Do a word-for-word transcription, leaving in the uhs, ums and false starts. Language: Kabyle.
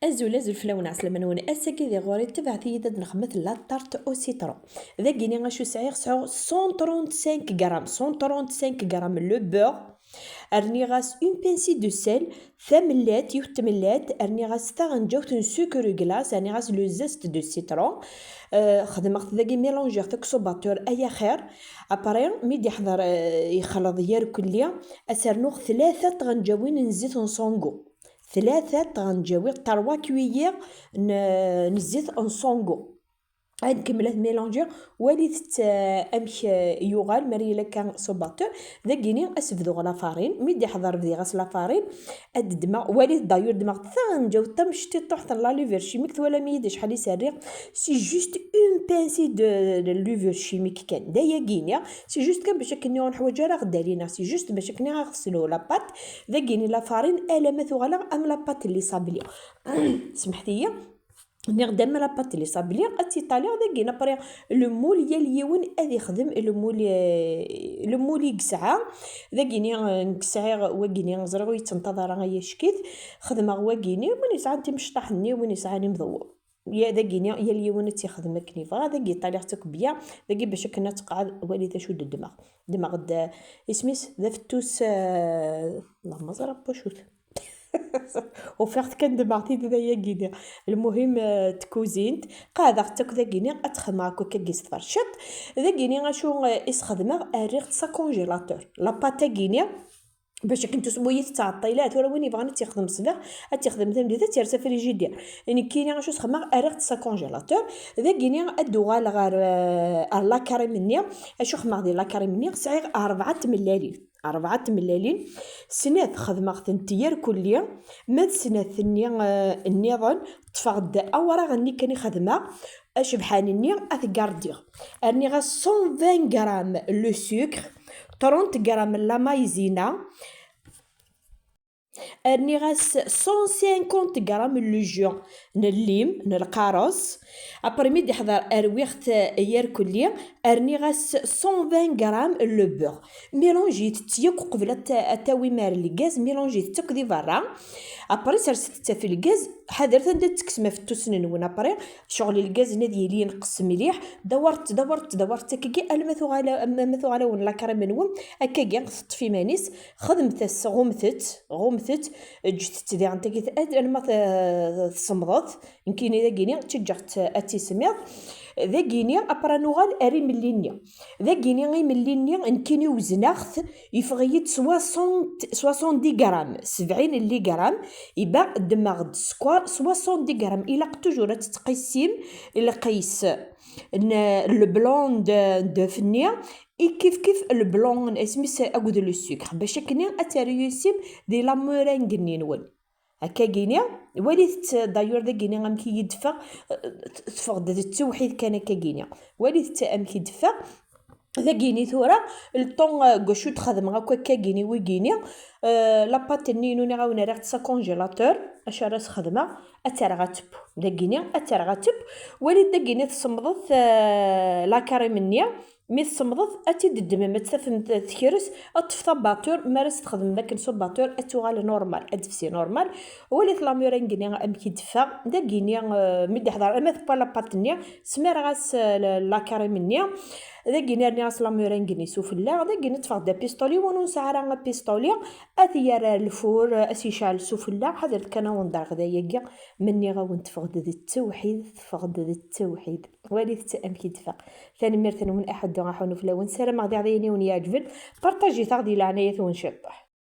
Azul, azul fell-awen, ɛeslama-nwen. Ass-agi di ɣur-i, tebɛet-iyi-d ad nexmet la tarte au citron. Dagini acu sɛiɣ? Sɛiɣ cent trente-cinq grammes, cent trente-cinq grammes le beurre. Rniɣ-as une pincée de sel, tamellalt, yiwet tmellalt, rniɣ-as taɣenǧawt n sucre glace, rniɣ-as le zeste de citron. Euh, xedmeɣ-t dagi, mélangiɣ-t akk s ubatur, ay axir. Après, mi d-iḥḍer, euh, yexleḍ yarkelli, ad s-rnuɣ tlata tɣenǧawin n zzit n songo. Tlata tɣenǧawin, trois cuillères n, n zzit n songo. Ad nkemmel ad mélangiɣ, walit-t, euh, amek, euh, yuɣal, mi ara yili akka s ubatur. Dagini ad s-bduɣ la farine. Mi d-iḥḍer bdiɣ-as la farine, ad ddmeɣ, walit d'ailleurs ddmeɣ taɣenǧawt tamecṭiṭuḥt n la levure chimique, twalam-iyi-d acḥal i s-rriɣ? C'est juste une pincée de, de levure chimique kan. D ayagini, c'est juste kan bac akken ur neḥwaǧ ara ɣ-dalina, c'est juste bac akken ad ɣ-teslu la pâte. Dagini la farine, alamma tuɣal-aɣ am la pâte n les sablés. Semḥet-iyi. Nniɣ-d ama la pâte n les sablés, ad tt-iṭaliɣ dagini, après le moule, yal yiwen ad ixdem le moule, eh, le moule i yesɛa. Dagini, eh, nekk sɛiɣ wagini, ẓriɣ ur yettenṭaḍ ara ay acek-it. Xedmeɣ wagini, win yesɛan timecṭaḥ-nni, win yesɛan imḍewwer. Ya, dagini, yal yiwen ad tt-ixdem akken yebɣa. Dagi ṭaliɣ-tt akk bya, dagi bac akken ad teqɛed, wali d acu d-ddmeɣ. Ddmeɣ-d, eh, isem-is, d afettus, eh, Allahumma ẓer appucut. Ufiɣ-t kan ddmeɣ-t-id d ayagini. Lmuhim, eh, tkuzint, qeɛdeɣ-tt akk dagini, ad t-xedmeɣ akk akkagi s tferciṭ. Dagini acu, eh, i s-xedmeɣ? Rriɣ-tt s congélateur. La pâte-agini, bac akken tusmu-yi tettɛeṭṭil, ah, tura win yebɣan ad tt-ixdem ṣṣbeḥ, ad tt-ixdem tameddit, ad tt-yerr s frigidaire. Nekkini acu s-xedmeɣ? Rriɣ-tt s congélateur. Dagini ad d-uɣaleɣ ɣer, eh, ɣer la crème-nni. Acu xedmeɣ di la crème-nni? Sɛiɣ rebɛa tmellalin. Rebɛa tmellalin, snat xedmeɣ-tent yarkulli, ma d snat-nni, eh, nniḍen, ṭṭfeɣ-d awraɣ-nni kan i xedmeɣ, acebḥan-nni ad t-gardiɣ. Rniɣ-as cent vingt grammes le sucre, trente grammes la maïzena, rniɣ-as cent cinquante grammes le jus n llim, n lqares. Après mi d-iḥḍer rwiɣ-t yarkulli, rniɣ-as cent vingt grammes le beurre. Mélange-it yakk qbel ad t-, ad tawim ar lgaz, mélange-it akk di berra. Après serset-t ɣef lgaz, ḥadret anda tetteksem afettusen-nwen. Après, ccɣel lgaz-nni ad yili yenqes mliḥ. Dawret, dawret, dawret akkagi alma tuɣal, alma tuɣal-awen la crème-nwen. Akkagi teṭṭef iman-is. Xedmet-as, ɣummet-t, ɣummet-t, ǧǧet-t diɣen tagi, alma t-, tsemmḍet. Nekkini dagini ttaǧǧaɣ-tt ad tismiḍ. Dagini après nuɣal ar imelli-nni. Dagini imelli-nni nekkini wezneɣ-t, yeffeɣ-iyi-d soixante, soixante-dix grammes, sebɛin lli gram. Iba ddmeɣ-d sskeṛ soixante-dix grammes. Ilaq toujours ad tettqissim lqis n le blanc de, d'œuf-nni, i kif kif le blanc, isem-is, akked le sucre, bac akken ad terreyusim di la meringue-nni-nwen. Akkagini, walit-tt d'ailleurs dagini amek i yi-d-teffeɣ, teffeɣ-d d ttewḥid kan akkagini. Walit-tt amek i d-teffeɣ. Dagini tura, le temps, euh, deg wacu d-xedmeɣ akk akkagini wigini, euh, la pâte-nni inu niɣ-awen rriɣ-tt s congélateur, acu ara s-xedmeɣ, ad tt-rreɣ ad tebbu. Dagini, ad tt-rreɣ ad tebbu. Walit dagini tsemmḍet, euh, la crème-nni, mi tsemmḍet, ad tt-id-ddmem, ad tt-tafem t-, tekres, ad ṭṭef tabatur, mi ara s-txedmem akken s ubatur, ad tuɣal normal, ad tefsi normal. Walit la meringue-nni amek i d-teffeɣ, dagini, euh, mi d-iḥḍer, ama tewwa la pâte-nni, smireɣ-as, euh, la, la crème-nni, dagini rniɣ-as la meringue-nni sufella, dagini ṭṭfeɣ-d apistoli, win ur nesɛi ara apistoli, ad t-yerr ar lfur, ad s-yecɛel sufella, ḥadret kan ad wen-d-rreɣ dayagi, ma nniɣ-awen teffeɣ-d d ttewḥid, teffeɣ-d d ttewḥid. Walit-tt amek i d-teffeɣ. Tanemmirt-nwen, aḥuddu aḥunu fell-awen. Ssarameɣ diɣ d ayen i wen-iɛeǧben. Partajit-aɣ di leɛnaya-twen ciṭuḥ.